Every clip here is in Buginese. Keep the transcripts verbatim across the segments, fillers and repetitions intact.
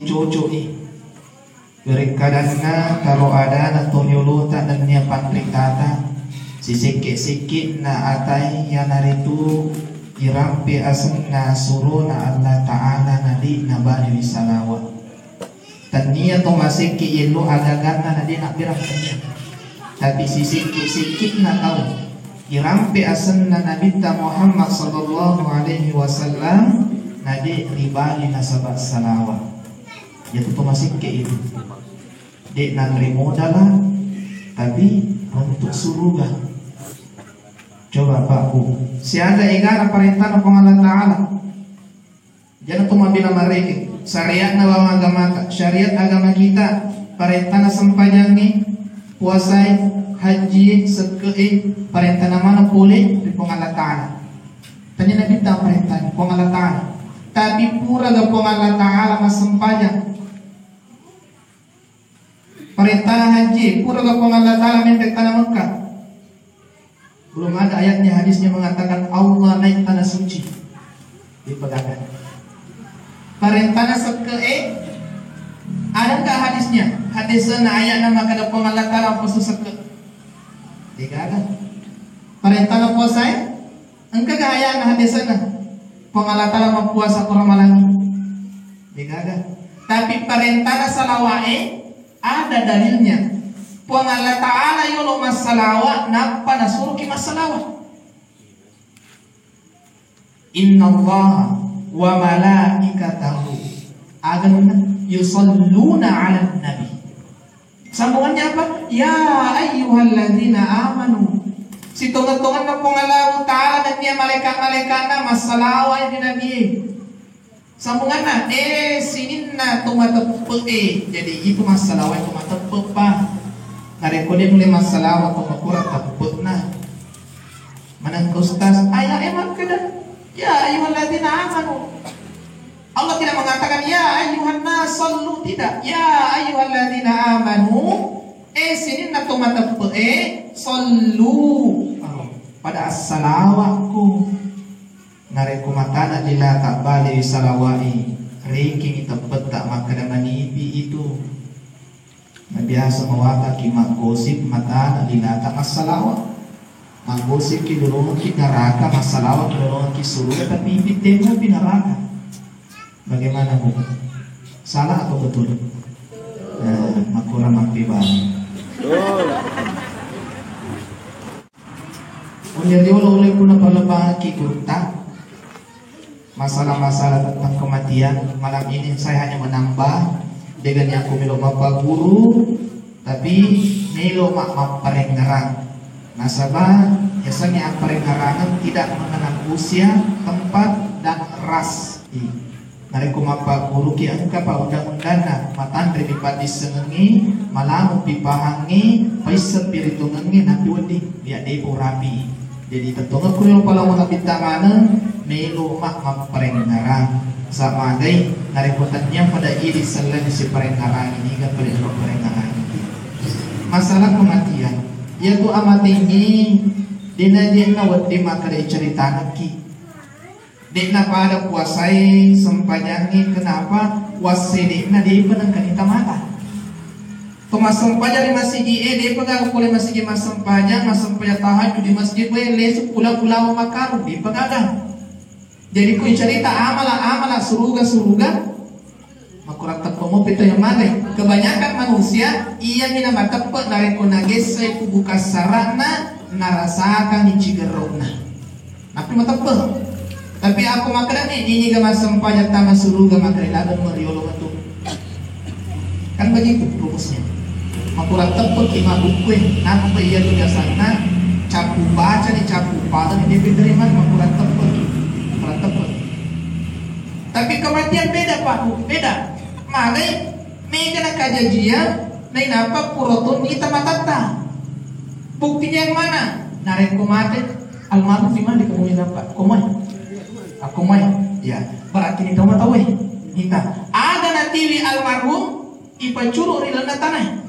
Cocok i. Berekkadanna taro adana to riolota nennia panritata, sisekke-sekke'na atai iyanaritu irampe asenna surona Allah Ta'ala na de' nabali ri salawa. Tennia to masekke yello agaganna na de' nabberang tennia. Tapi sisekke-sekke'na tau irampe asenna Nabitta Muhammad sallallahu alaihi wasallam na de' ribali nasaba salawa. Iyatu to masekke itu. De' nanre modala, tapi runtu' suruga. Coba Pak Bu, siaga egana parentana Puang Allah Ta'ala. Jana to mabela mareke, syariatna bawang agamata, syariat agama kita, parentana sempajangngi, puasai, haji, sekke'e, parentana mana pole ri Puang Allah Ta'ala. Tania Nabitta parentana Puang Allah Ta'ala. Tapi puraga Puang Allah Ta'ala massempajang, parentana haji, puraga Puang Allah Ta'ala menre tanah Mekah. Belum ada ayatnya, hadisnya mengatakan Allah naik tanah suci. Dipegaga. Parentana sekke'e, ada nggak hadisnya? Hadisna ayatna makkeda Puang Allah Ta'ala ampesu sekke'. Degaga. Parentana puasae? Engkaga ayatna hadisna? Puang Allah Ta'ala mappuasa ko Ramalangi? Degaga. Tapi parentana salawa'e ada dalilnya. Puang Allah Ta'ala yolo massalawa, nappa nasuruki massalawa. Innallaha wa malaikatahu, aganna, yusalluna 'alan nabi. Sambungannya apa? Ya ayyuhalladzina amanu. Sitonga-tonganna Puang Allahu Ta'ala nennia malaikat-malaikatna massalawa di Nabi. Sambunganna, eh, sininna to mateppe'e. Jadi itu massalawa to mateppe', Pak. Narekko de' nulle massalawa to makurang teppe'na. Manengka ustaz, aya'e makkeda, ya ayyuhalladzina amanu. Allah tidak mengatakan, "Ya ayyuhan nas sallu," tidak. "Ya ayyuhalladzina amanu," eh, sininna to mateppe'e, sallu. Pada assalawakku. Narekko matana lila tabbali salawa'i, rekengi teppetta makkeda manipi itu. Na biasa mawataki maggosip matana lilata massalawa. Maggosipki lolongekki neraka, massalawaki lolongekki suruga, tapi ipittemmupi neraka. Bagaimana, Bu? Salah atau betul? Nah, makurang mappibang. Ulle riolo ulle kuna palebangki gurutta. Masalah-masalah tentang kematian, malam ini saya hanya menambah, de'gani aku melo mappaguru, tapi melo ma-, mapparengngerang. Nasaba, yasengnge apparengngerangeng tidak mengenal usia, tempat, dan ras. Narekko mappaguruki engkapa undang-undanna, matanre mi paddissengengngi, malamu pi pahangngi, paisseng pi ritongengngi, napi wedding, ya depo rapi. Jadi tettongekku ri palamu napitta maneng, melo ma mapparengngerang. Samagai, narekko tennia pada idi selleng siparengngerang, niga pada ero parengngerang. Masalah kematian, iyatu amatengngi, dena-dena wedding makkeda caritanekki. De'na pada puasae, sempajangnge, kenapa? Wassede'na de'pa nengkani tamata. To massempajang ri masigi e, de'pa gaga pole masigi massempajang, massempajang tahajud di masjid, we, lesu pula-pula makarung, de'pa gaga. Jadi, kui cerita amala-amala suruga-suruga, makurang teppe mopi to yang magai. Kebanyakan manusia, iyami na mateppe narekko nagessai kubu kassara'na, narasakang cigerro'na. Nappi mateppe. Tapi aku makkeda ni, ini ga massempajang tama suruga, makkeda ladang meriolo metu. Kan begitu rumusnya. Makurang teppe ki mabukkue, nappa iya tu biasanna, capu baca ni, capu pala ni, dia terima, makurang teppe ki. Makurang teppe. Tapi kematian beda, Pak, Bu, beda. Magai, mega na kajajian, nainappa pura tonni ita matatta. Buktinya yang mana? Narekko mate, almarhum di mana diketemunya, Pak? Komai. Aku mai. Ya, berarti ni tau matawe. Nita. Aga natiwi almarhum, ipacuru ri lena tanah.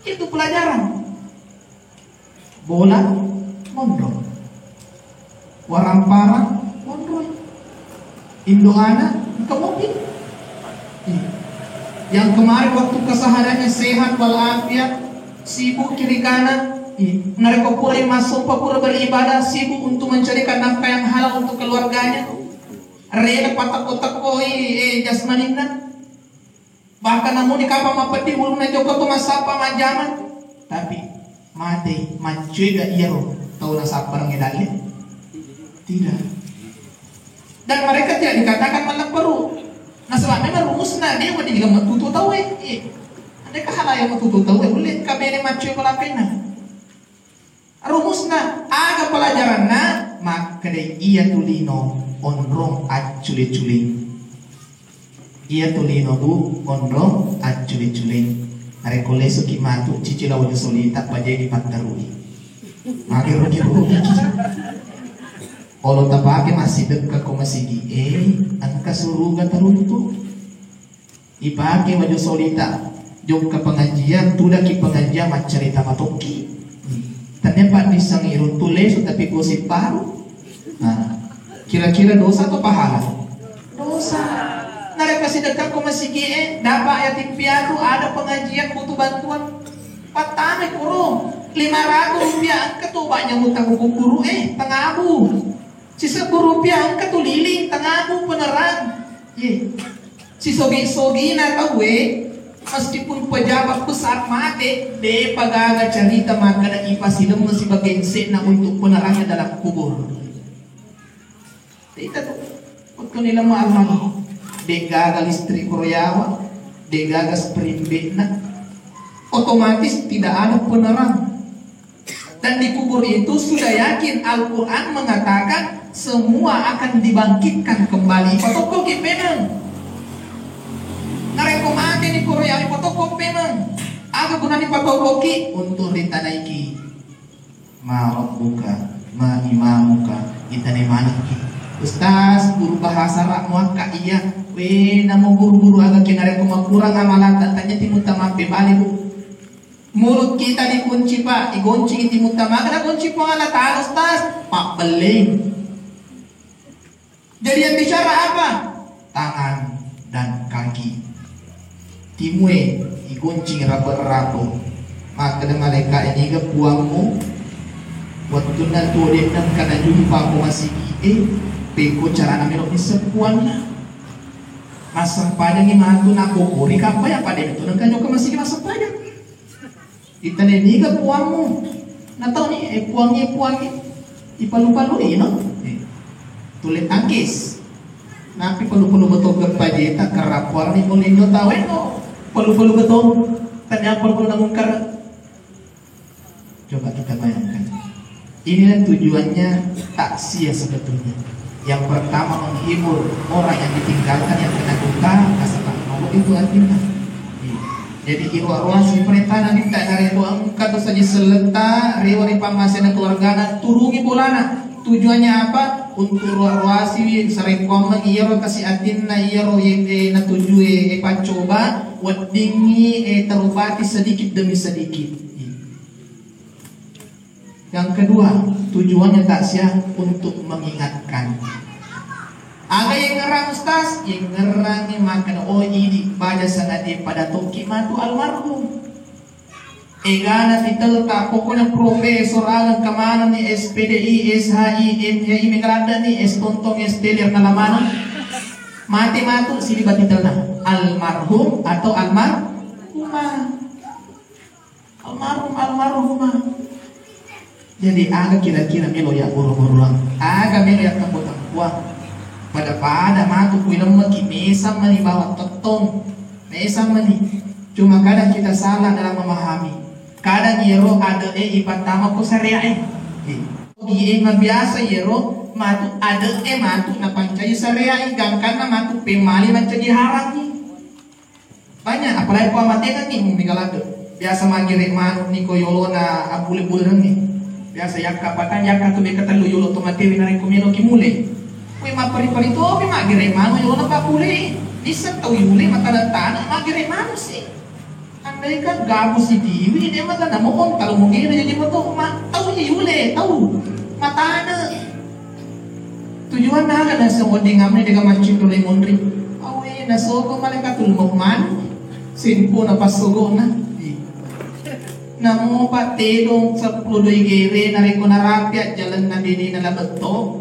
Itu pelajaran. Bola monro. Warang-parang monro. Indo ana engka mopi. Iya. Yang kemarin waktu kesehariannya sehat walafiat, sibuk kiri kanan, iya. Narekko purai massompa, pura beribadah, sibuk untuk mencarikan nafkah yang halal untuk keluarganya. Rela patekko-tekkoi, eh, jasmaninna. Bahkan namuni kapang mapeddi ulunna jokka tu massappa majjama. Tapi mate, maccuega iyaro tau nasapparengnge dalle? Tidak. Dan mereka tidak dikatakan malapperu. Nasaba memang rumusna, de' wedding lemma tutu tauwe. Iya. Andai ka halal yang tutu tauwe, ulle kabene maccue ko lapenna. Rumusna, aga pelajaranna? Makkeda iyatu lino onrong accule-culeng. Iyatu lino, Bu, onrong accule-culeng. Narekko lesoki matu, cici lao wajo solita, pajai dipatterui. Mage rugi-rugi. Olo tapake massidekka ko masigi, eh, engka suruga taruntu. Ipake wajo solita, jokka pengajian, tudaki pengajian, maccarita matokki. Tania paddisseng iruntu lesu, tapi gosip baru. Nah, kira-kira dosa atau pahala? Dosa. Narekko sidekka ko masigi e, dapat yatim piatu, ada pengajian butuh bantuan. Pattame kuro, lima ratus rupiah engka tu banyak utang guru e, tengabu. Sisebbu rupiah engka tu lilin, tengabu penerang. Ye. Sisogi-sogina tauwe, meskipun pejabat besar mate, depa gaga carita makkeda ipasilemma sibagai ensekna untuk penerangnya dalam kubur. Cerita tu, waktu ni lama almarhum, de gaga listrik royawa, de gaga spring bed-na, otomatis tidak ada penerang. Dan di kubur itu sudah yakin Al-Quran mengatakan semua akan dibangkitkan kembali. Ipatokkoki pemeng. Narekko mate ni koro ya, ipatokko pemeng. Aga gunana ipatokkoki? Untuk ritanaiki. Ma rabbuka, ma imamuka, itane manekki. Ustaz, guru bahasa Arab muakka iya. We, namo guru-guru aga ke narekko makurang amalata, tanya timu tamape bale, Bu. Mulut kita dikunci, Pak, digoncingi timutta, makkeda gonci Puang Allah Ta'ala, Ustaz, pabbelling. Jadi yang bicara apa? Tangan dan kaki. Timue digoncingi rape-rape. Makkeda malaika, niga puangmu? Wettunna tuo de'na engka najumpa ko masigi e, pekko carana melo nisseng puanna. Massempajangi matu nakokori kappa ya pada itu nengka jokka masigi massempajang. Itane niga puangmu? Natau ni, eh, puangnge, puangnge. Ipalu-palui, no? Eh, tule tangkis. Napi palu-palu beto geppa jeta, kerapuarni ko lindo tawe, no? Palu-palu beto. Tanya palu-palu namungkar. Coba kita bayangkan. Inilah tujuannya takziah sebetulnya. Yang pertama menghibur orang yang ditinggalkan, yang kena duka, nasaba mabuk itu artinya. Iya. Jadi iruwa-ruwasi perintah Nabi tak dari itu engka tu saja selenta, rewa ri pammasena keluargana, turungi bolana. Tujuannya apa? Untuk ruwa-ruwasi sarekkuammengi iyaro kasi atinna iyaro ye, eh, natujue, eh, paccoba, weddingngi, eh, terobati sedikit demi sedikit. Iya. Yang kedua, tujuannya takziah untuk mengingatkan. Aga yengngerang Ustaz? Yengngerangngi makkeda, oh, idi baja sangadie pada tokki matu almarhum. Egana titelta, pokoknya profesor aga engka manenni, S P D I, S H I, M H I, mega ladde'ni, S Tontong, S Teler, nala maneng. Mate matu siliba titelna. Almarhum atau almarhumah. Almarhum, almarhumah. Jadi aga kira-kira melo ya boro-boroang? Aga melo ya tempo-tempoang? Pada-pada matu kui lemmeki, mesang mani bawang tettong. Mesang mani. Cuma kadang kita salah dalam memahami. Kadang iyaro ade'e ipattama ko syariae. Ogi e mabiasa iyaro matu ade'e matu napancaji syariae, gangkanna matu pemmali mancaji harangngi. Banyak, apalagi ko amatengengngi, mega ladde. Biasa maggere manuk ni ko yolona abbule-bulerengngi. Biasa yakka patang, yakka tu mega tellu yolo to matewi narekko meloki mule. Woi, mapperi-peri topi maggere manuk yolona pabbule. Nisseng tau yule matana-tana maggere manuk si. Andai kan gabu si tiwi, de mata namo onta lo mugere jadi moto ma tau yule, tau matana. Tujuanna aga naseng wedding amne dega maccing dole monri. Awe nasoko malaikatul maut manu. Simpu na passogona. Namo pattedong seppulo doi gere narekko narapi ajjalenna benena labetto.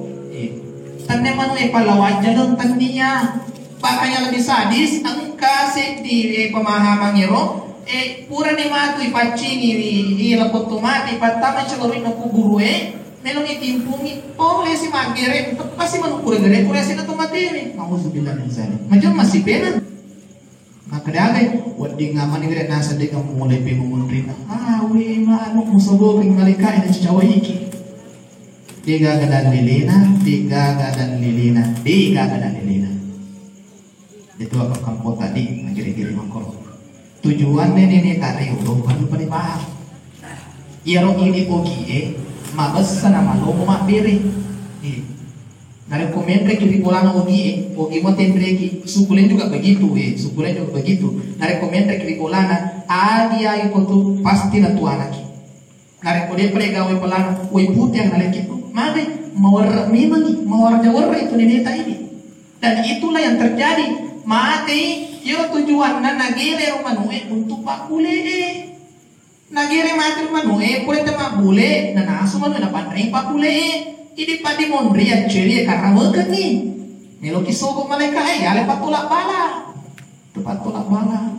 Tanne manu e palawa ajjaleng tannia. Makanya lebih sadis engka seddi e pemahamang ero. E purani matu ipaccingi i lapotto mati pattama celorina kuburu e. Meloni timpungi pole si maggere teppa si manu pura gere pura si na to materi. Nauzubillah min zalik. Macam masih pena. Makkedagai, wedding amani gare naseng de' gaga mulai pe mumunrinna. Ah, we manu musogoki malaikae nacawaiki. De' gaga dalilena, de' gaga dalilena, de' gaga dalilena. Itu apa kampung tadi, ngiri-ngiri mangkoro. Tujuanna nene tare ulo perlu pada paham. Iyaro idi ogie mabessa namalomo mabbere. Eh. Narekko menreki ri bolana ogie, ogi mo tenreki, suku lain juga begitu, eh, suku lain juga begitu. Narekko menreki ri bolana, agi-agi ko tu pasti natuanaki. Narekko de' pale gawe pelana, wai pute yang naleki tu, made, mawarra memangi, mawarra jawarra itu neneta ini. Dan itulah yang terjadi. Matei, iyaro tujuanna nagere ro manue untuk pabbule e. Nagere mate ro manue, pole te mabbule, nanasu manue napanrei pabbule e. Idi paddi monri acceri e karena mekenni. Meloki sogo malaika e, yale pattola bala. Tu pattola bala.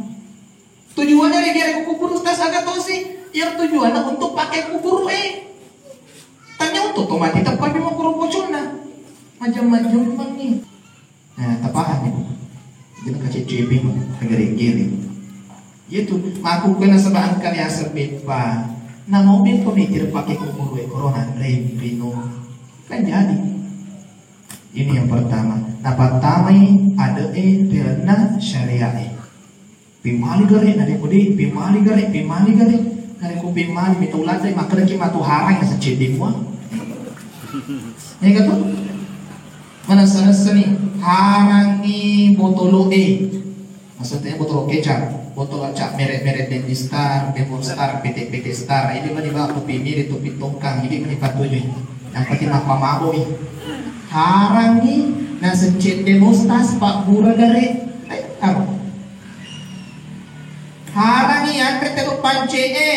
Tujuannya digere ku kuburu tas aga tosi, yang tujuannya untuk pakai kuburu e. Tanya untuk to mati tepat memang kuro poconna. Macam-macam ni. Nah, tapahang ni. Jadi kacecepi mah, kagere-gere. Iya tu, maku kena sebab angka biasa bepa. Nah, mobil kau mikir pakai kuburu e corona, rempino. Kan jadi. Ini yang pertama. Nah, pertama ini ada e, karena syariat e. Pemali gare, narekko de', pemali gare, pemali gare. Narekko pemali, mita uladde, makkedaki matu harang ya seccedde mua. Ega tu? Manessa-nessa ni, harangi botolo e. Maksudnya botolo kecap, botolo cap merek-merek Dendy Star, Bemol Star, P T P T Star. Ini mah dibawa topi miri, topi tongkang, ini mah dipatujui. Yang penting apa maboi. Harangi, na seccedde mostas, pak bura gare. Eh, apa? Harangi anre tero pance'e.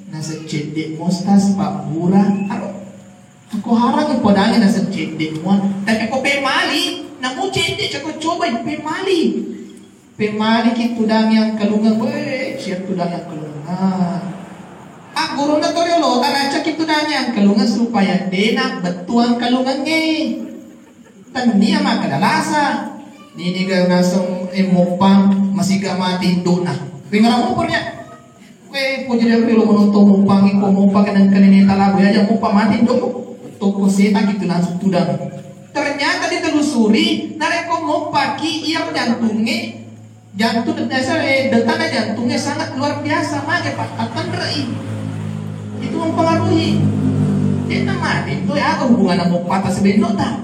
Naseng cedde' mostas pabbura. Aro. Ako harangi podangi naseng cedde' mua. Tapi ko pemali, namu cedde' cako cobai pemali. Pemali ki tudangi angkalungeng, weh, siap tudangi angkalungeng. Ah. Agguruna toriolo, taraca ki tudangi angkalungeng supaya dena bettu angkalungengnge. Tennia makkeda lasa. Niniga naseng, eh, moppang masiga mate indo'na. Ringarang mopornya. Weh, pojari aku lo menonton moppang iko moppang kenang kenene talabu ya, aja moppang mate indo'mu. Toko setan gitu langsung tudang. Ternyata ditelusuri, narekko moppaki iya jantungnge, jantung biasa, eh, detaknya jantungnya sangat luar biasa, mage, Pak, attenrei. Itu mempengaruhi. Dena mate, itu ya apa hubungan moppata sebendota?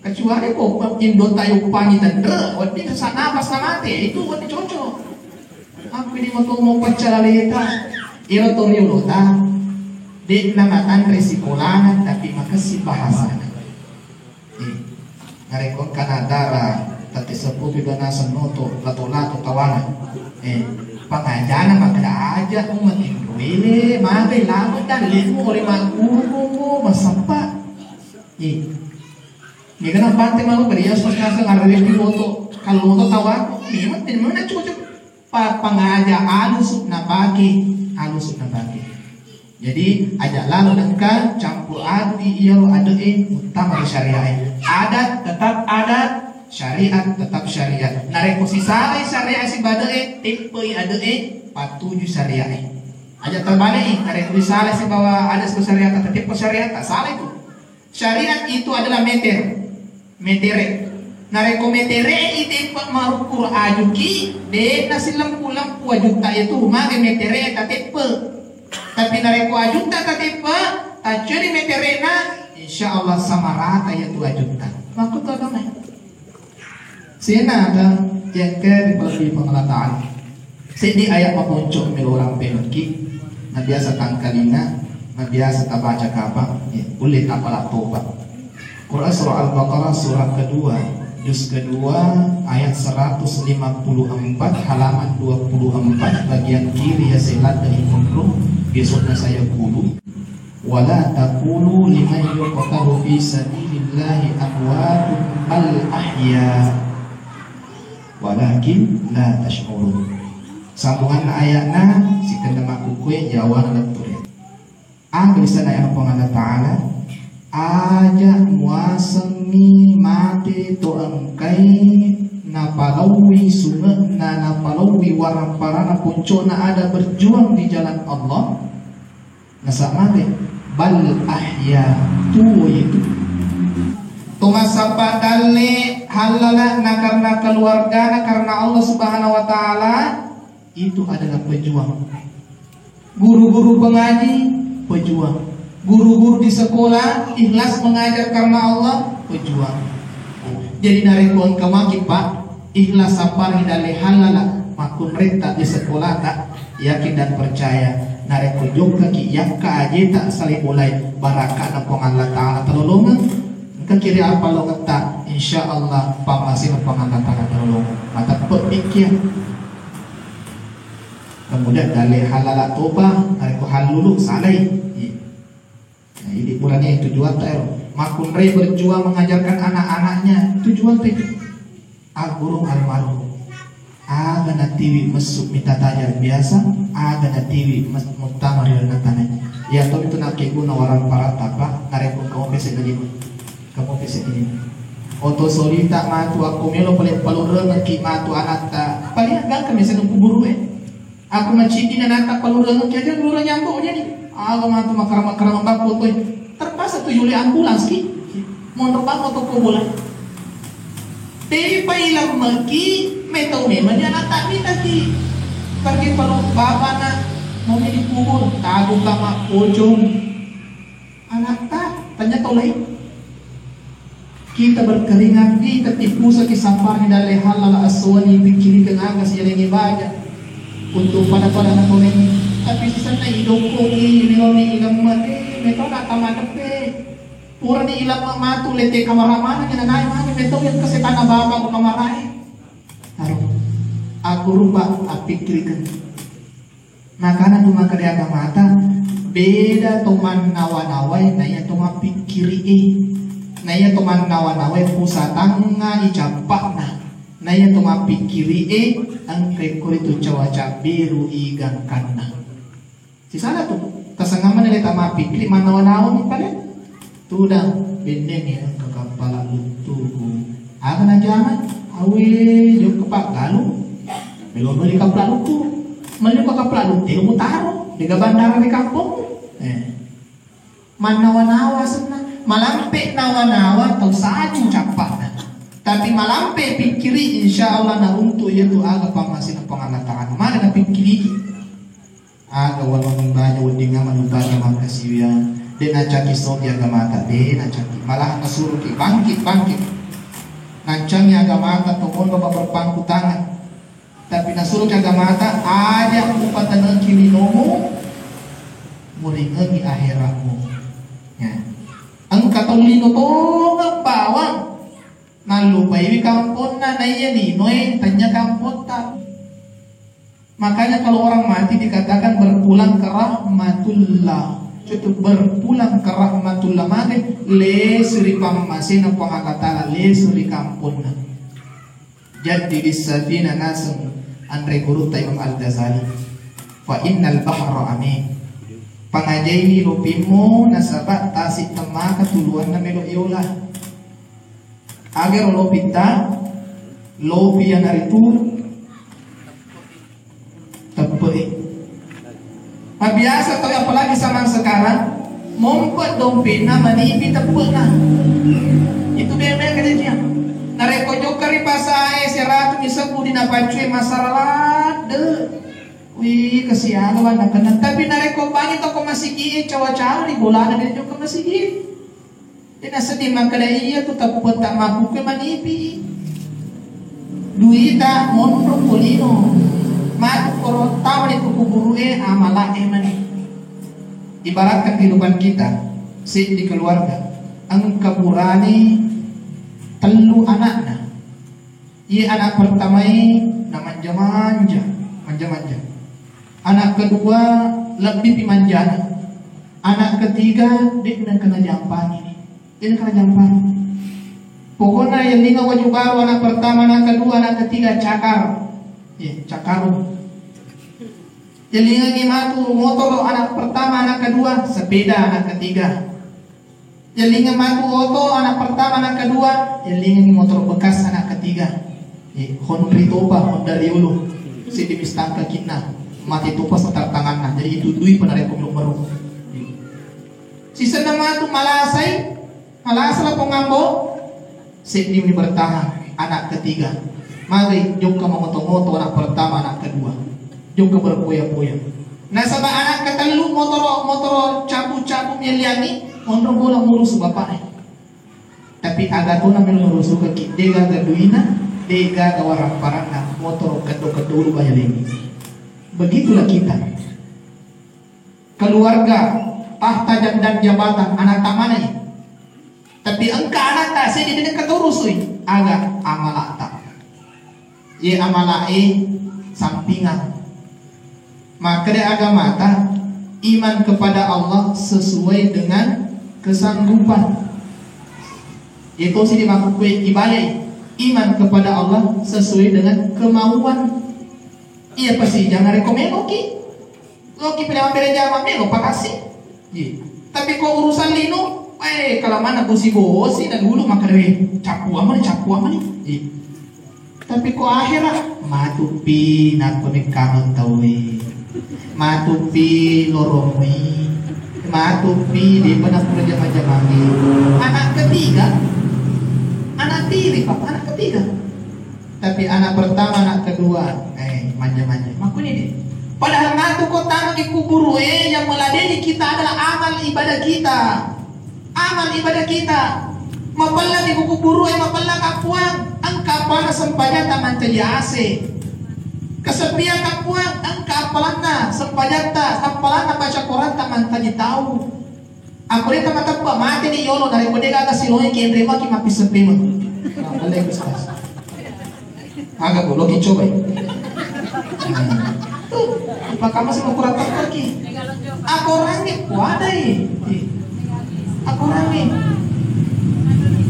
Kecuali ko indo tayuppangi tenre, wedding sesak napas na mate, itu wedding cocok. Aku ini mau mau pecah laleta, iro to riolota, dek na matanre sikolana, tapi makasih bahasana. Eh, narekko engka na dara, tette seppupi dua naseng noto, lato-lato tawana. Eh, pangajana makkeda aja, umat indoele, magai lama dan lemu oleh magguru, masappa. Eh, Mega na pante malu pada iya sos naseng arrele pi foto. Kalau foto tahu aku, memang tidak mana cocok. Pa pangaja alusuk napake, alusuk napake. Jadi aja lalu engka campur adui iyaro ade'e uttama ri syariae. Adat tetap adat, syariat tetap syariat. Narekko sisalai syariat sibade'e, teppei ade'e, patuju syariae. Aja terbalik, narekko sisalai sibawa adat sibawa syariat, teteppa syariat, tak salah itu. Syariat itu adalah meter, metere. Narekko metere ite pa marukkur ajuki, de nasillempu-lempu ajutta itu, mage metere tateppe. Tapi narekko ajutta tateppe, tacceri meterena, insya Allah sama rata yatu ajutta. Makkuto agama. Sena ada yang ke dipalebbi Puang Allah Ta'ala. Seddi ayat maponcong melo rampe mekki, na biasa tangkalinga, na biasa tabaca kapang, ya, boleh tapala toba. Quran surah Al-Baqarah surah kedua, Juz kedua, ayat seratus lima puluh empat, halaman dua puluh empat, bagian kiri, ya, selatan imunru, biasanya saya guru. Wala taqulu liman yuqtalu fi sabilillahi amwatun bal ahya walakin la tash'urun. Sambungan ayatna, sikenna makkukue, yawana letture. Aga lisanna Puang Allah Ta'ala, aja muasengngi mate to engkai napalaui sunge'na, napalaui warang parana, puncona ada berjuang di jalan Allah, nasa mate. Bal ahya, tuo itu. To massappa dalle hallala na karena keluargana, karena Allah Subhanahu wa Ta'ala, itu adalah pejuang. Guru-guru pengaji, pejuang. Guru-guru di sekolah, ikhlas mengajar karena Allah, pejuang. Jadi, narekko engka maki, Pak, ikhlas sapparengngi dalle hallala makkunretta di sekolata, yakin dan percaya, narekko jokkaki yakka ajeta sale bolai, baraka'na Puang Allah Ta'ala talolongeng, engka kiri apa longetta, insya Allah pammasena Puang Allah Ta'ala talolongeng. Mateppe' mikkiya. Kemudian dalle hallala topa, narekko hallulu salai. Iya. Nah, ini purane tujuan ta ero. Makkunrai berjuang mengajarkan anak-anaknya, tujuan ta itu. Agurung almarhum. Aga natiwi messu mita tajar biasa, aga natiwi mes-, muttama ri lalenna tanai. Iya to itu nakkeguna warang paratta, Pak, narekko kamu pese lagi. Kamu pese ini. Oto solita matu akko melo pale palurengekki matu anatta. Paling gangka mese nungku guru e. Aku maciddi na nata palureng ki aja lureng nyambo jadi. Aga matu makarama-karama bakko toi. Terpaksa tu yuli ambulans ki. Monro bakko toko bola. Tewi pa ilang maki metau memang dia nata mita ki. Pergi palu bapana mau dikubur tabu kama pocong. Anatta, tanya tau lain. Kita berkeringat, kita tipu saki sampani dalle halal aswani pikkirikeng aga sijalengnge baja untuk pada-pada na tonengnge. Tapi sisenna idokkoki, meloni ilemma, eh, metona tamadeppe. Purani ilemma matu lete kamara maneng, nanai maneng, metau yang kesetana baba ko kamarae. Aduh, aku rupa appikkirikeng. Makana tu makkeda agamata, beda to mannawa-nawai naiya to mappikkiri'e. Naiya to mannawa-nawai pusatangnga icappa'na. Naiya to mappikkiri'e engka ko ritu cawa cabberu i gangkanna. Sisana tu, tasangamana le ta mappikkiri mannawa-nawami pale. Tudang, bennengngi engka kappala luttuku. Aga najama? Awe, jokka paggalung. Melo beli kappala luttu. Melli ko kappala luttu, mutaro. Dega bandara ri kampong. Eh. Mannawa-nawa senna. Malampe nawa-nawa tau saju cappana. Tapi malampe pikkiri, insya Allah na untuk iya tu aga pammasena Puang Allah Ta'ala. Maka na pikkiri. Aga wanungngi baja wedding amanung baja makkasiwiang, de nacaki soki agamata, de nacaki. Malahan nasuroki bangkit, bangkit. Nancangi agamata to monro ba berpangku tangan. Tapi nasuroki agamata, aja mupatanengki linomu, muringengi akhiratmu. Ya. Engka tau lino tongeng bawang, nallupaiwi kamponna, naiya linoe tanya kampotta. Makanya kalau orang mati dikatakan berpulang ke rahmatullah. Itu berpulang ke rahmatullah, mane lesu ri pammasena Puang Allah Ta'ala, lesu ri kamponna. Jadi di safina naseng anre gurutta Imam Al-Ghazali. Fa innal bahra amin. Pangajaiwi lopimmu nasaba tasi temmaka tuluanna melo iola. Agaro lopitta, lopi iyanaritu teppe'i. Mabiasa tau, apalagi zaman sekarang, mompe dompe'na manipi teppe'na. Itu bemeng kejadian. Narekko jokka ri pasae, seratu mi sebbu di napaccue masara ladde. Wih, kesian wanna kena. Tapi narekko bangi toko masigi e, cawa-cawa di bolana de jokka masigi. Dena seddi makkeda iya tu tappetta makkukue manipi. Duita monro polino. Matu koro tawani tu kuburu e amala e mani. Ibaratkan kehidupan kita, seddi keluarga, engka purani tellu anakna. Iye anak pertamae na manja-manja, manja-manja. Anak kedua lebbi pi manjana. Anak ketiga de' na kena jampani. De' na kena jampani. Pokokna yellinga waju baru anak pertama, anak kedua, anak ketiga cakar. Ye, cakar. Yellingangi matu motoro anak pertama, anak kedua, sepeda anak ketiga. Yellinga matu oto anak pertama, anak kedua, yellingangi motoro bekas anak ketiga. Eh, Honri topa, Honda Riolo. Seddi mistangka kinna, mate topa setar tanganna. Jadi itu dui panarekko meru-meru. Sisenna matu malasai, malasa lapong ambo. Seddi meni bertahan, anak ketiga. Magai jokka mamoto-moto anak pertama, anak kedua. Jokka berpoya-poya. Nasaba anak ketellu motoro, motoro cabu-cabu melliangi, onro bola ngurus bapaknya. Tapi aga tona melo merusukaki, de gaga duina, de gaga warang-paranna, motoro keddo-keddo ulu bayalengi. Begitulah kita. Keluarga, tahta dan, dan jabatan, anak tak mana ini? Tapi engka anatta seddi de nengka taurusui, aga amala'ta. Ye amala'e sampingang. Makkeda agamata, iman kepada Allah sesuai dengan kesanggupan. Ye tosi dimakkukue ibayai, iman kepada Allah sesuai dengan kemauan. Iya pasti jangan rekomeloki. Loki pada mabbere jama melo pakasi. Iya. Tapi ko urusan lino, eh, kalau mana bosi-bosi na dulu makan we, capu amani, capu amani. Iya. Tapi ko akhirat, matupi nappa mekkameng tauwe. Matupi loromui. Matupi depa napura jama-jamang. Anak ketiga, anak tiri, Pak, anak ketiga. Tapi anak pertama, anak kedua, eh, manja-manja. Makkunini. Padahal matu ko tama di kuburu, eh, yang meladeni kita adalah amal ibadah kita. Amal ibadah kita. Mapella di kuburu, eh, mapella kapuang. Engka apa sempajata mancaji ase. Kesepian kapuang, engka apalanna sempajatta, apalanna baca Quranta mancaji tau. Aku de' tama teppa, mate ni yolo, narekko de' gaga silongi kenre maki mappisseng pemeng. Nah, boleh, Ustaz. Aga ko, loki coba. Nah, tuh, apa kamu sih mau kurang teppa ki? Akorangi kuadai. Akorangi.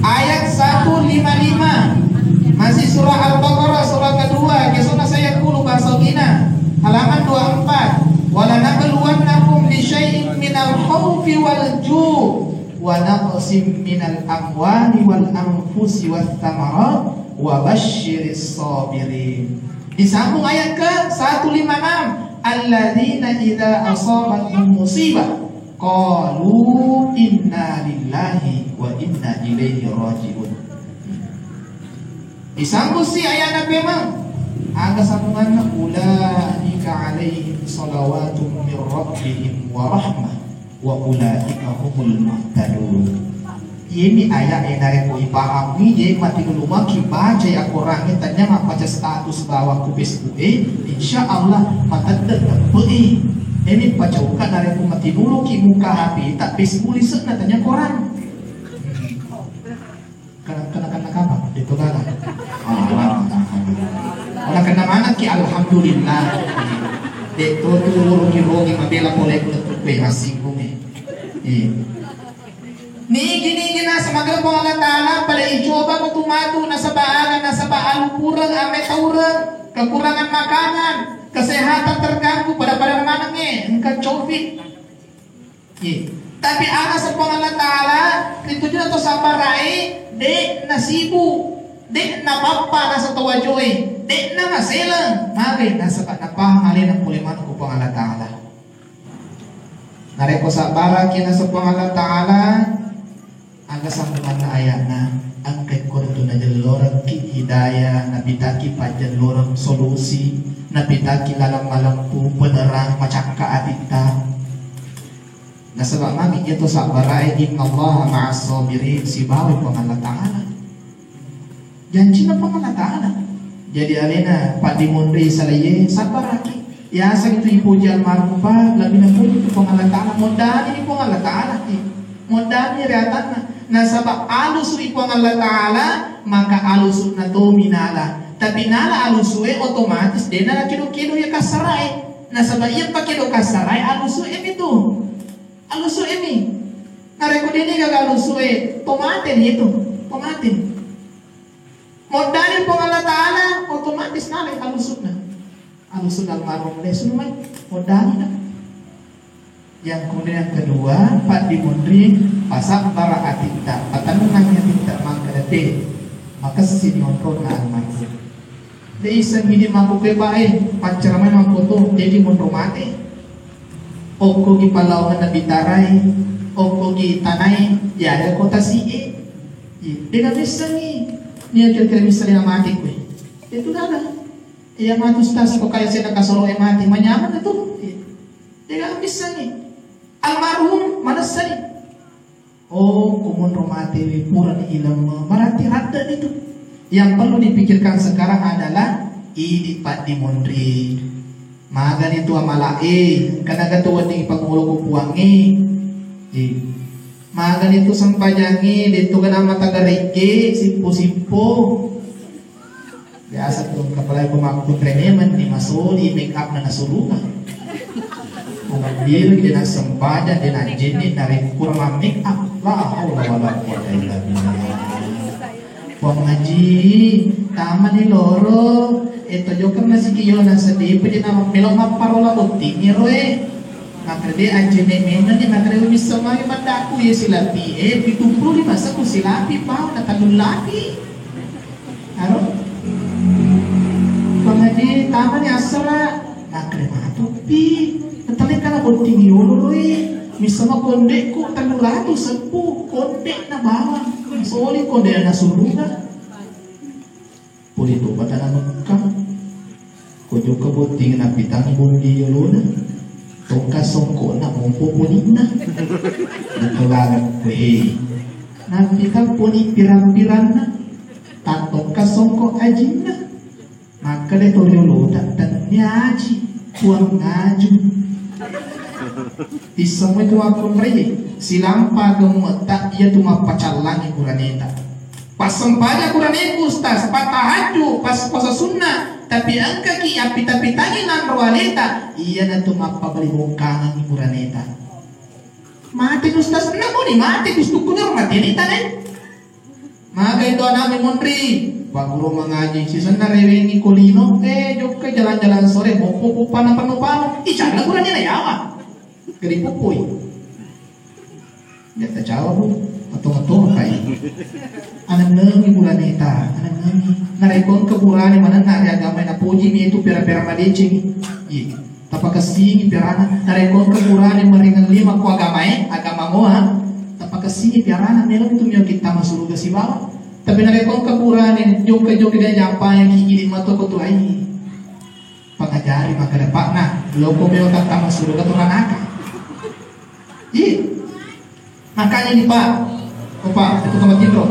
Ayat satu lima lima. Masih surah Al-Baqarah, surah kedua, ke surah saya puluh bahasa Cina. Halaman dua empat. Walanabluwannakum bisyai'in minal khaufi wal ju' wa naqsim minal amwali wal anfusi wath thamarat wa basyiris sabirin. Disambung ayat ke satu lima enam, alladzina idza asabathum musibah qalu inna lillahi wa inna ilaihi raji'un. Disambung si ayana pemeng. Aga sambunganna? Ulaika alaihim salawatun min rabbihim wa rahmah wa ulaika humul muhtadun. Iyemi ayat e narekko ipahami je matinulungaki baca ya Quran e, tanya mappaca status bawang ku Facebook e, insya Allah matedde teppe e. Emi pacauka narekko matinuluki muka H P ta Facebook lisekna tanya Quran. Kena, kena, kena kapa? De'to gaga. Ah, alhamdulillah. Wala kena manaki, alhamdulillah. De'to tu rogi-rogi mabela pole ku lettu pe masinggung e. Iya. Nigi-nigi nasaba makkeda Puang Allah Ta'ala pada icoba ko tu matu nasaba aga, nasaba alupureng, ame taureng, kekurangan makanan, kesehatan terganggu, pada-pada maneng e, engka covid. Iya. Tapi aga seppuang Allah Ta'ala, ritujuna to sabbarae, de' nasibu, de' napappa nasa to wajoe, de' namaseleng, mage nasaba napahang alena pole maneng ko Puang Allah Ta'ala. Narekko sabbaraki nasaba Puang Allah Ta'ala, aga sambunganna ayatna, engka koritu najellorekki hidayah, napitaki pajjelloreng solusi, napitaki laleng malempu, penerang, macakka atitta. Nasaba magi iya to sabbarae, innallaha ma'as sabirin, sibawa Puang Allah Ta'ala. Janjinna Puang Allah Ta'ala. Jadi alena paddimonri salaiye sabbaraki. Yaseng itu ipoji almarhum pa, lebbi napoji tu Puang Allah Ta'ala. Moddani ni Puang Allah Ta'ala. Eh, moddani ri atanna. Nasaba alusu i Puang Allah Ta'ala, maka alusu na tomi nala. Tapi nala alusu'e otomatis de' nala kedo-kedo iya kassara'e. Nasaba iya pakedo kassara'e alusu'e mi tu. Alusu'e mi. Narekko de' ni gaga alusu'e, tomate ni itu. Tomate. Moddani Puang Allah Ta'ala, otomatis nala alusu'na. Alusu'na almarhum lesu mai. Moddani na. Yang kemudian yang kedua, paddimunri pasabbara atitta, patennangi atitta makkeda te, makessini onronna almarhum. De' issengngi idi' makkukue, Pak, e, paccaramai makkoto, jaji monro mate. Okkogi pallawangenna bitarai, okkogi tanai, ya ada kota si e. Iya, de' namissengngi. Nia kira-kira misseng na mate kue. Itu gaga. Iya matu stas, ko kaya sena kasoro e mate, manyameng itu. Iya. De' namissengngi. Almarhum manessani. Oh, ko monro mate wi purani ilemme, berarti radde' itu. Yang perlu dipikirkan sekarang adalah idi' paddimunri. Magani tu amala'e, engka naga tu wedding pangolo ko Puangnge. Ji. Magani tu sempajangnge, de' tu gana mata garegge, sippo-sippo. Biasa tu, apalagi ko makkunrai memang ni masoli make up na nasuruga. Ko mabbiri de' nassempajang, de' najjenni, narekko kurang ma make up. La haula wala quwata illa billah. Puang Haji, tamani loro, e, to jokka masigi yolo na seddi, pede na melo mapparola botting ero e. Makkeda de' ajjenne memang ni, makkeda wisseng magi maddaku ye silapi e, pitu puluh lima seku silapi, pau na tellung lapi. Aro? Pangadi tamani assara, makkeda matu pi, natalekka na botting yolo e, misseng ma kondekku tellu ratu seppu, kondek na bawang, soli kondek na suruga. Pole to patana Mekka. Ko jokka botting napitangi bondi yolona. Tongka songkona mompo poninna. Betul banget. Weh. Napitang poni pirang-piranna. Tattongka songko ajinna. Makkeda to riolota, tennia aji, puang ngaju. Issemmi tu makkunrai, silampa gemmetta iya tu mappacallangi buraneta. Passempajang buraneku, Ustaz, pattahajju, pas puasa sunnah, tapi engkaki appita-pitangi nanro aleta, iyanatu mappabali bongkangengi buraneta. Mate, Ustaz, namo ni mate, gustukku ni mate ni tanai. Magai to anakmu monri, Pak Guru mengaji, sisenna rewengi ko lino, eh, jokka jalan-jalan sore, moppo pupana panu-panu, icalla buranena yawa. Keripuppui. Jatta cawa, Bu. Atau-atau kai. Anennengi buraneta, anennengi. Narekko engka burane manenna ri agamae, napoji mi itu pera-pera madecengi. Iya. Tapakessingi piarana. Narekko engka burane maringeng lima ko agamae, agama moa, tapakessingi piarana, melo itu mioki tama suruga sibawa. Tapi narekko engka burane jokka-jokka dia jampayaki, idi mato ko tuai. Pangajari maka dapakna, loko melo tattama suruga tu ranaka. Iya. Makanya ni, Pak. Oh, Pak, itu tempat tidur.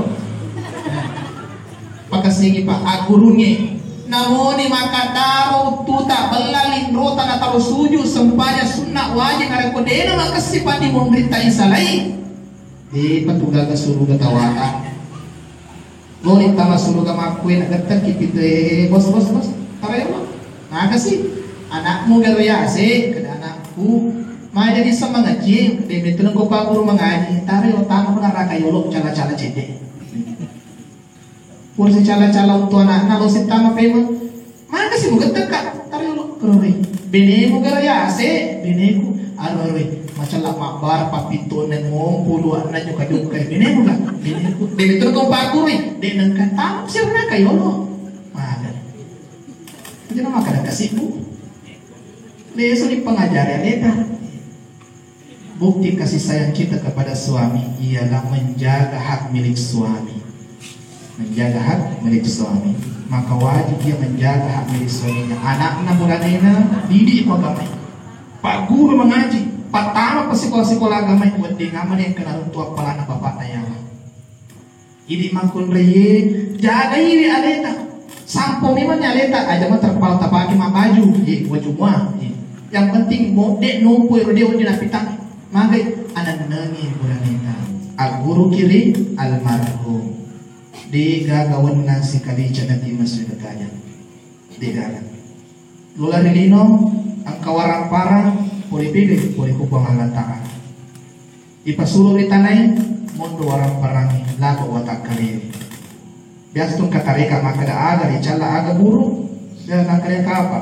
Pakessingi, Pak. Agurungnge. Namoni makkataro uttuta, bella linrota nataro sujud, sempajang sunnah wajib, narekko dena makessi paddimunritta isalai. Depa tu gaga suruga tawata. Lori tama suruga makkue na gettekki pitu, eh, bos, bos, bos. Taro ya, Bos. Makasih. Anakmu garo yase, keda anakku. Maja bisa mengaji, de betul engko Pak Guru mengaji. Taro ya, tama pun araka yolo, cala-cala cede. Pura sicala-cala untuk anakna, lo sitama pemeng. Makasih mu gettekka, taro yolo, keroroi. Benemu garo yase, beneku, aroroi. Macalla mabbara pappittonne ngompo duanna jokka-jokka, benemu ga? Beneku, de betul kau pakurui, de nengka tamu sirna kayolo. Maga. Jadi maka ada kasihku. Leso di pengajari aleta. Bukti kasih sayang kita kepada suami ialah menjaga hak milik suami. Menjaga hak milik suami. Maka wajib dia menjaga hak milik suaminya. Anakna buranena, didik ko agamai. Pak guru mengaji, pattama pa sikola-sikola agamai, wedding amane kena runtu appalana bapakna yawa. Idi makkunraie, jagaiwi aleta. Sampo memang ni aleta, aja ma terpal tapake mabbaju, ye, waju mua, ye. Yang penting mo de nompo ero de waju napitang. Magai anennengi buraneta. Agguruki ri almarhum. De'gaga wennang sikalica nati masui kajang. De'gaga. Lola ri lino, engka waramparang, pole pede, pole ku Puang Allah Ta'ala. Ipasuro ri tanai, mondo waramparang, lako watakkalewe. Biasa tu engka tareka makkeda aga icalla aga buru, biasa nakkeda kapa.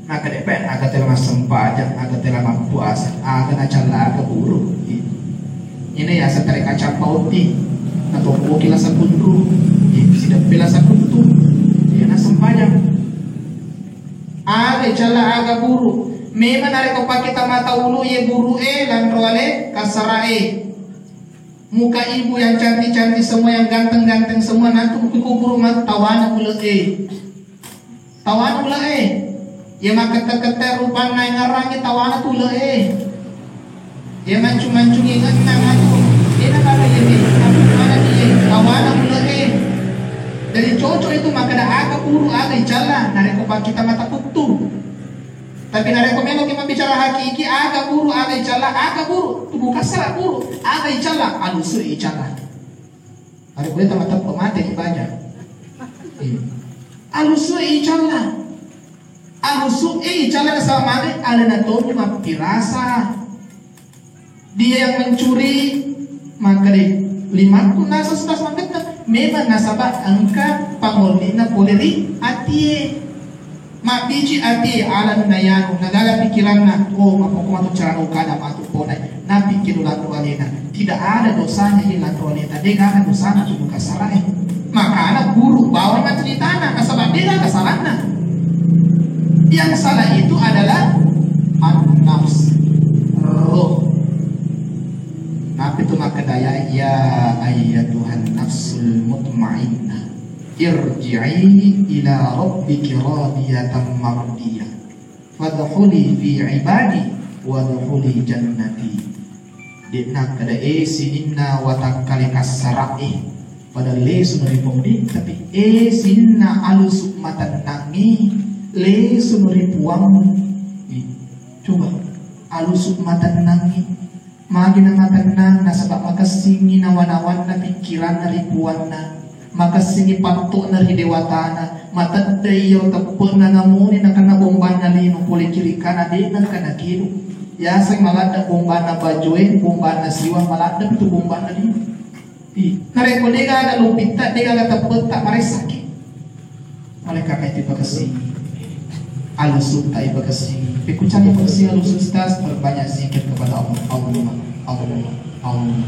Nakkeda pe aga tela massempajang, aga tela mappuasa, aga nacalla aga buru. Ina yaseng tareka cappa otti, natoppoki lasa kunru, sideppe lasa kuttu, iyana sempajang. Aga icalla aga buru. Memang narekko pakkita mata ulu ye buru e, lanro ale, kasara e. Muka ibu yang cantik-cantik semua, yang ganteng-ganteng semua, nanti ku kuburu ma-, tawana ule e. Tawana ule e. Ye makkette-kette rupanna yang ngarang e, tawana tu ule e. Ye mancu-mancu ingetna matu. Dena kata ye me, mana ye, tawana ule e. Jadi cocok itu makkeda aga buru, aga icalla, narekko pakkita mata kuttu. Tapi narekko meloki mabbicara hakiki, aga buru, aga icalla, aga buru, tubuh kasara buru, aga icalla, alusu icalla. Ada boleh tambah tempat mati di baja. Iya. Alusu icalla. Alusu icalla sama ada na tonu mappirasa. Dia yang mencuri, maka deh, limakku nasa sudah semakin memang nasaba engka pangolina pole ri atie. Mabbici atie alanna yanu, nagala pikiranna, oh, mappoko matu carano kada matu pole. Napikiru lanro alena. Tidak ada dosanya iya lanro aleta. Dega ada dosana tu buka sarai. Makana buruk bawang matu ditana, nasaba dega ada saranna. Yang salah itu adalah an-nafs, roh. Tapi tu makkeda ya, ya ayyatuhan nafsul mutmainnah, irji'i ila rabbiki radiyatan mardiyah. Fadkhuli fi ibadi wadkhuli jannati. De'na kada e sininna watakkale kassara'e pada lesu nari pemudi, tapi e sininna alusu matennangi lesu nari puang. Ih, coba alusu matennangi. Magi namatennang nasaba makessingngi nawa-nawanna pikkiranna ri puanna, makessingngi patto'na ri dewatana, mateddai iyaro teppe'na namuni nakenna bombanna lino pole kiri kana de nengka nakidu. Yaseng maladde bombanna bajoe, bombanna siwa, maladde pitu bombanna lino. Ih, narekko degaga lopitta, degaga teppetta, maressaki. Oleh karena itu pakessingi. Alusutta ipakessingi. Pekucani pakessingi alusu, Ustaz, perbanyak zikir kepada Allah. Allah, Allah, Allah.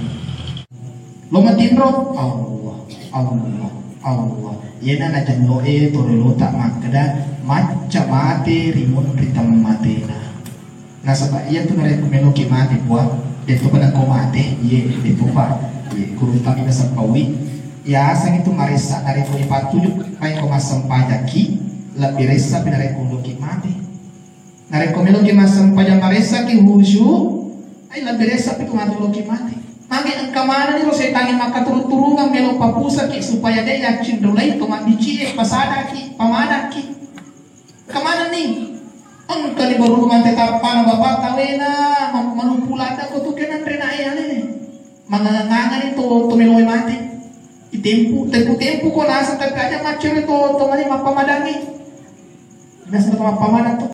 Lo matinro, Allah, Allah, Allah. Yena najenno e torelota makkeda macca mate rimun ri temmatena. Nasaba iyatu narekko meloki mate puang, detto pada ko mate, iye, detto pa, iye, gurutta mi nasappaui. Yaseng itu maressa narekko ipattuju, maiko massempajaki, lebbi ressa pi narekko loki mate. Narekko meloki massempajang maressaki husyu, ai lebbi ressa pi tu matu loki mate. Magi engka manenni ro setangnge makkaturu-turungang melo papusaki supaya de yaccinrulai to mabbicie, pasadaki, pamadaki. Kemana nih? Engka ni baru rumah tetapan bapak tawena, ma-, malupu ladda ko tu kenan rena e ale. Manganga ni to, to meloe mati. Itempu, tempu-tempu ko nasa tapi aja macam itu to mani mappa madangi. Biasa to mappa madang to.